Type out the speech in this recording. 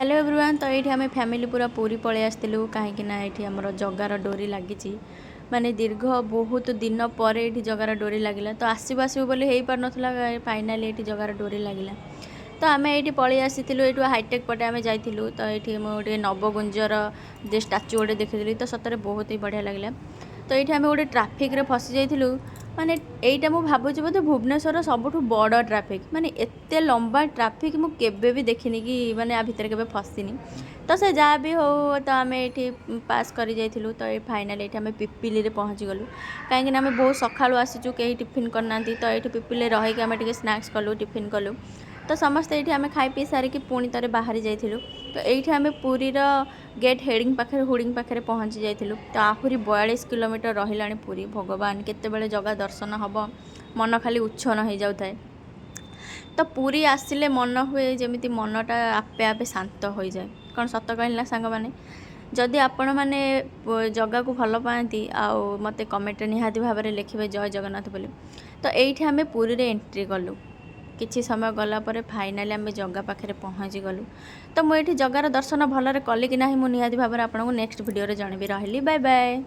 Hello everyone, ତ ଏଇଠି ଆମେ ଫ୍ୟାମିଲି ପୁରା ପୁରୀ ପଳେଇ ଆସିଥିଲୁ, କାହିଁକି ନା ଏଇଠି ଆମର ଜଗାର ଡୋରି ଲାଗିଛି। ମାନେ ଦୀର୍ଘ ବହୁତ ଦିନ ପରେ ଏଇଠି ଜଗାର ଡୋରି ଲାଗିଲା। ତ ଆସିବୁ ଆସିବୁ ବୋଲି ହେଇପାରୁନଥିଲା, ଫାଇନାଲି ଏଇଠି ଜଗାର ଡୋରି ଲାଗିଲା। ତ ଆମେ ଏଇଠି ପଳେଇ ଆସିଥିଲୁ। ଏଇଠୁ ହାଇଟେକ୍ ପଟେ ଆମେ ଯାଇଥିଲୁ। ତ ଏଇଠି ମୁଁ ଟିକେ ନବଗୁଞ୍ଜର ଯେ ଷ୍ଟାଚୁ ଗୋଟେ ଦେଖିଥିଲି, ତ ସତରେ ବହୁତ ହି ବଢ଼ିଆ ଲାଗିଲା। ତ ଏଇଠି ଆମେ ଗୋଟେ ଟ୍ରାଫିକ୍ରେ ଫସି ଯାଇଥିଲୁ। ମାନେ ଏଇଟା ମୁଁ ଭାବୁଛି ବୋଧେ ଭୁବନେଶ୍ୱରର ସବୁଠୁ ବଡ଼ ଟ୍ରାଫିକ୍। ମାନେ ଏତେ ଲମ୍ବା ଟ୍ରାଫିକ୍ ମୁଁ କେବେ ବି ଦେଖିନି କି ମାନେ ଆ ଭିତରେ କେବେ ଫସିନି। ତ ସେ ଯାହା ବି ହଉ, ତ ଆମେ ଏଇଠି ପାସ୍ କରି ଯାଇଥିଲୁ। ତ ଏ ଫାଇନାଲି ଏଇଠି ଆମେ ପିପିଲିରେ ପହଞ୍ଚିଗଲୁ, କାହିଁକିନା ଆମେ ବହୁତ ସକାଳୁ ଆସିଛୁ, କେହି ଟିଫିନ୍ କରିନାହାନ୍ତି। ତ ଏଇଠି ପିପିଲିରେ ରହିକି ଆମେ ଟିକେ ସ୍ନାକ୍ସ କଲୁ, ଟିଫିନ୍ କଲୁ। ତ ସମସ୍ତେ ଏଇଠି ଆମେ ଖାଇ ପିଇ ସାରିକି ପୁଣି ଥରେ ବାହାରି ଯାଇଥିଲୁ। ତ ଏଇଠି ଆମେ ପୁରୀର ଗେଟ୍ ହେଡ଼ିଂ ପାଖରେ, ହୁଡ଼ିଂ ପାଖରେ ପହଞ୍ଚି ଯାଇଥିଲୁ। ତ ଆହୁରି 42 କିଲୋମିଟର ରହିଲାଣି ପୁରୀ। ଭଗବାନ, କେତେବେଳେ ଜଗା ଦର୍ଶନ ହେବ, ମନ ଖାଲି ଉଚ୍ଛନ୍ନ ହେଇଯାଉଥାଏ। ତ ପୁରୀ ଆସିଲେ ମନ ହୁଏ ଯେମିତି ମନଟା ଆପେ ଆପେ ଶାନ୍ତ ହୋଇଯାଏ। କ'ଣ ସତ କହିଲି ନା ସାଙ୍ଗମାନେ? ଯଦି ଆପଣମାନେ ଜଗାକୁ ଭଲ ପାଆନ୍ତି ଆଉ ମୋତେ କମେଣ୍ଟରେ ନିହାତି ଭାବରେ ଲେଖିବେ ଜୟ ଜଗନ୍ନାଥ ବୋଲି। ତ ଏଇଠି ଆମେ ପୁରୀରେ ଏଣ୍ଟ୍ରି କଲୁ। କିଛି ସମୟ ଗଲା ପରେ ଫାଇନାଲି ଆମେ ଜଗା ପାଖରେ ପହଞ୍ଚିଗଲୁ। ତ ମୁଁ ଏଇଠି ଜଗାର ଦର୍ଶନ ଭଲରେ କଲି କି ନାହିଁ, ମୁଁ ନିହାତି ଭାବରେ ଆପଣଙ୍କୁ ନେକ୍ସଟ ଭିଡ଼ିଓରେ ଜଣେଇବି। ରହିଲି, ବାଏ ବାଏ।